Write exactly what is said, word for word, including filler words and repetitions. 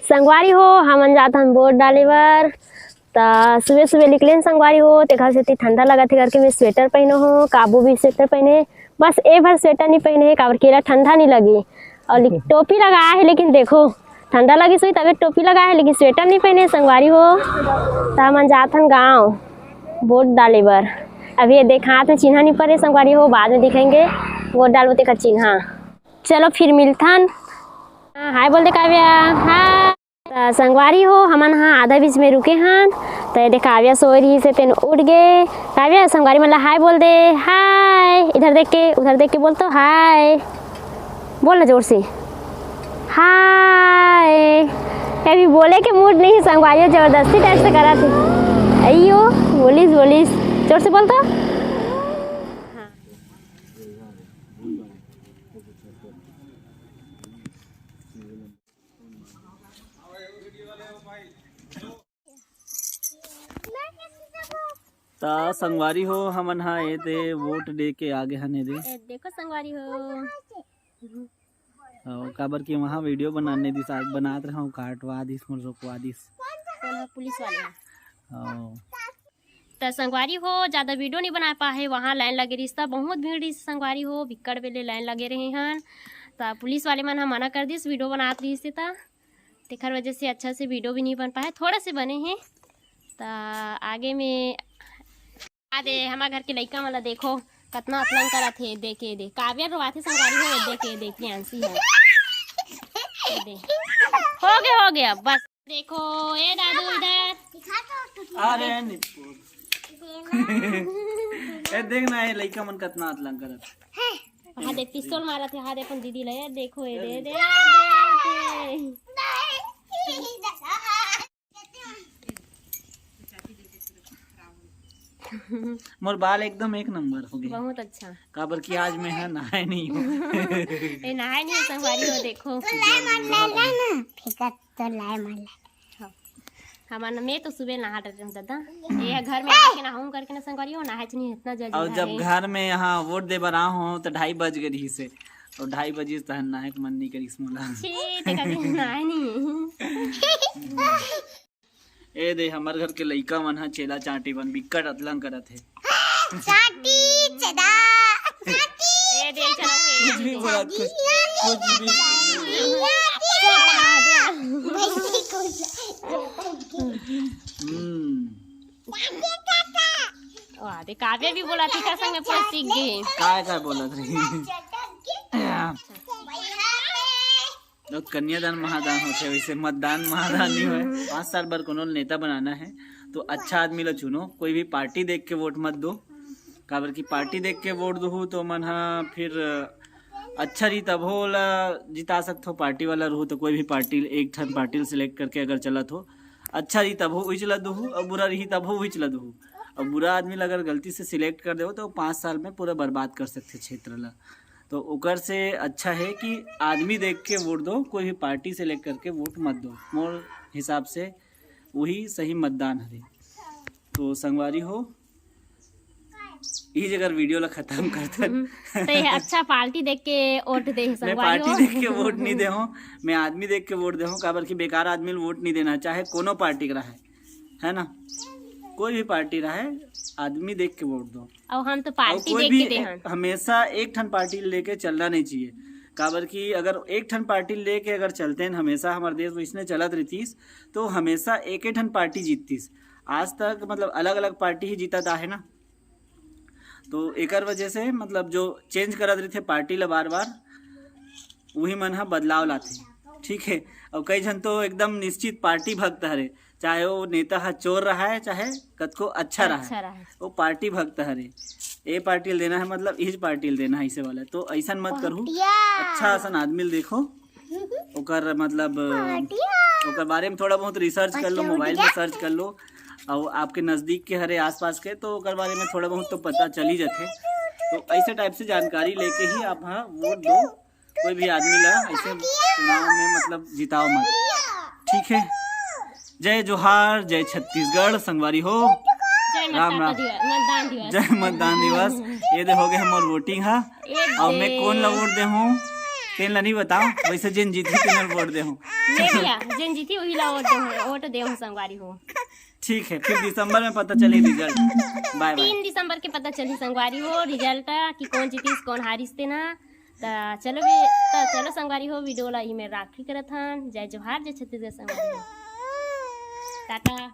संगवारी हो, हमन जात हन वोट डाले बर। त सुबह सुबह निकलेन संगवारी हो, तेखर सेती ठंडा लगत हे करके मैं स्वेटर पहनो हो, काबू भी स्वेटर पहने। बस ए भर स्वेटर नहीं पहने हे, काबर कि एला ठंडा नहीं लगी। और लिक-, टोपी लगाए हे, लेकिन देखो ठंडा लगी सोई तबे टोपी लगाए हे, लेकिन स्वेटर नहीं पहने संगवारी हो। त हमन जात हन गाँव वोट डाले बर। अभी ये देख हाथ में चिन्हा नहीं पड़े संगवारी हो, बाद में दिखाएंगे। वोट डालबो तेखर चिन्हा। चलो फिर मिलथन। हाँ, हाय बोल दे काव्या। हाँ। त संगवारी हो, हमन हा आधा बीच में रुके हन। त ये दे काव्या सोए रही से तेन उठ गे। काव्या, संगवारी मन ला हाय बोल दे। हाय। इधर देख के, उधर देख के बोल तो हाय। बोल ना जोर से। हाय। अभी बोले के मूड नहीं है संगवारी हो, जबरदस्ती टाइप से करा थे। अयो, बोलिस, बोलिस। जोर से बोल तो। त संगवारी हो, हमन हा ए दे वोट दे के आगे हन ए दे। ए, देखो संगवारी हो। अउ काबर कि वहाँ वीडियो बनाने दिस, आज बनात रहूँ, काटवा दिस, मोर रोकवा दिस। कौन है? पुलिस वाले हैं। अउ त संगवारी हो, ज़्यादा वीडियो नहीं बना पाए, वहाँ लाइन लगे रहिस त बहुत भीड़ रहिस संगवारी हो, बिक्कट बेले लाइन लगे रहे हन। त पुलिस वाले मन ह मना कर दिस, वीडियो बनात रहिस त तेखर वजह से अच्छा से वीडियो भी नहीं बन पाए, थोड़ा से बने हैं। त आगे में आ दे, हमार घर के लइका मन ला देखो, कतना अतलंग करत हे, देखे दे, काव्या रोवाथे संगवारी हो, देखे दे, प्रियांशी है। दे। हो गया, हो गया, बस। देखो, ए दादू इधर। अरे, नहीं। ए, देख ना, ए लइका मन कतना अतलंग करत। हाँ, देख, पिस्तौल मारत हे, हाँ, दे अपन दीदी ला, ए, देखो, ए, दे, दे, दे, दे। मोर बाल एकदम एक नंबर हो गए। बहुत अच्छा। काबर कि आज मैं हा नहाए नहीं हूँ। ए, नहाए नहीं हो, संगवारी हो, देखो। तो लाए मन ला, लाए ना। फेंकत तो लाए मन ला। हाँ। हमन, मैं तो सुबह नहा डरे रहूँ दादा। ये घर में आके नहाऊँ करके ना संगवारी हो, नहाए नहीं इतना जल्दी और जब नहाए। घर में यहाँ वोट दे बर आए हो तो ढाई बज गए रही से। और ढाई बजे तहन नहाए के मन नहीं करिस मोला। छी, तेका दिन नहाए नहीं। ए दे, हमर घर के लइका मन ह चेला चांटी बन बिक्कट अतलंग करत हे। चांटी, चेदा, चांटी। ए दे, चलो, ए कुछ भी दे। बोलत हे, कुछ भी। हम्म। वाह, दे काव्या भी बोलत हे, का संग में पूरा सीख गए। काय काय बोलत रही? तो कन्यादान महादान होथे, वैसे मतदान महादान नहीं होय। पाँच साल बर कोनो नेता बनाना है तो अच्छा आदमी ला चुनो, कोई भी पार्टी देख के वोट मत दो, काबर कि पार्टी देख के वोट दूहू तो मन हा फिर अच्छा रही तभो ला जिता सकथो। पार्टी वाला रहू तो कोई भी पार्टी, एक ठन पार्टी सिलेक्ट करके अगर चलत हो, अच्छा रही तभो उही ला दूहू, और बुरा रही तभो उही ला दूहू। और बुरा आदमी ला अगर गलती से सिलेक्ट कर दो तो पाँच साल में पूरा बर्बाद कर सकथे क्षेत्र ला। तो ओकर से अच्छा है कि आदमी देख के वोट दो, कोई भी पार्टी सिलेक्ट करके वोट मत दो। मोर हिसाब से वही सही मतदान हरे। तो संगवारी हो, इही जगह वीडियो ला खत्म करथन। तो ये अच्छा पार्टी देख के वोट दे हे मैं संगवारी पार्टी हो। देख के वोट नहीं दे हूँ, मैं आदमी देख के वोट दे हूँ, काबर कि बेकार आदमी ला वोट नहीं देना, चाहे कोनो पार्टी का रहे, है ना, कोई भी पार्टी रहे, आदमी देख के वोट दो। और हम तो और पार्टी कोई देख भी के दे हन। हमेशा एक ठन पार्टी लेके चलना नहीं चाहिए, काबर कि अगर एक ठन पार्टी लेके अगर चलते हैं हमेशा, हमारे देश में इसने चलत रहतीस तो हमेशा एक ही ठन पार्टी जीततीस। आज तक मतलब अलग अलग पार्टी ही जीतत आहे ना, तो एकर वजह से मतलब जो चेंज करत रहिथे पार्टी ला बार बार, वही मन ह बदलाव लाथे। ठीक है, और कई झन तो एकदम निश्चित पार्टी भक्त हरे, चाहे वो नेता ह चोर रहा है चाहे कतको अच्छा रहा अच्छा है, रहा है। वो पार्टी भक्त हरे। ए पार्टी ल देना है, मतलब इस पार्टी ल देना है, इसे वाला। तो ऐसा मत करू, पार्टिया। अच्छा असन आदमी ल देखो, ओकर मतलब पार्टिया। ओकर बारे में थोड़ा बहुत रिसर्च कर लो, मोबाइल में सर्च कर लो, और आपके नजदीक के हरे आसपास के, तो ओकर बारे में थोड़ा बहुत तो पता चल ही जाथे। तो ऐसे टाइप से जानकारी लेके ही आप, हाँ, वोट दो, कोई भी आदमी ला ऐसे चुनाव में मतलब जिताओ मत। ठीक है, जय जोहार, जय छत्तीसगढ़ संगवारी हो। जय राम राम। मतदाता दिवस, मतदान दिवस। जय मतदान दिवस। ये दे हो गए हमार वोटिंग हा। ये और मैं दे। कौन ला वोट दे हूँ? तेन ला नहीं बताओ, वैसे जेन जीतही तेन ला वोट देहूं। मैं भैया जेन जीतही वही ला वोट देहूं, वोट देहूं संगवारी हो। ठीक है, फिर दिसंबर में पता चली रिजल्ट। बाय बाय। तीन दिसंबर के पता चली संगवारी हो रिजल्ट कि कौन जीतीस कौन हारिस तेन ह। त चलो भी, त चलो संगवारी हो, वीडियो ला इही मेर राखी करत हन। जय जोहार, जय छत्तीसगढ़ संगवारी हो। टाटा।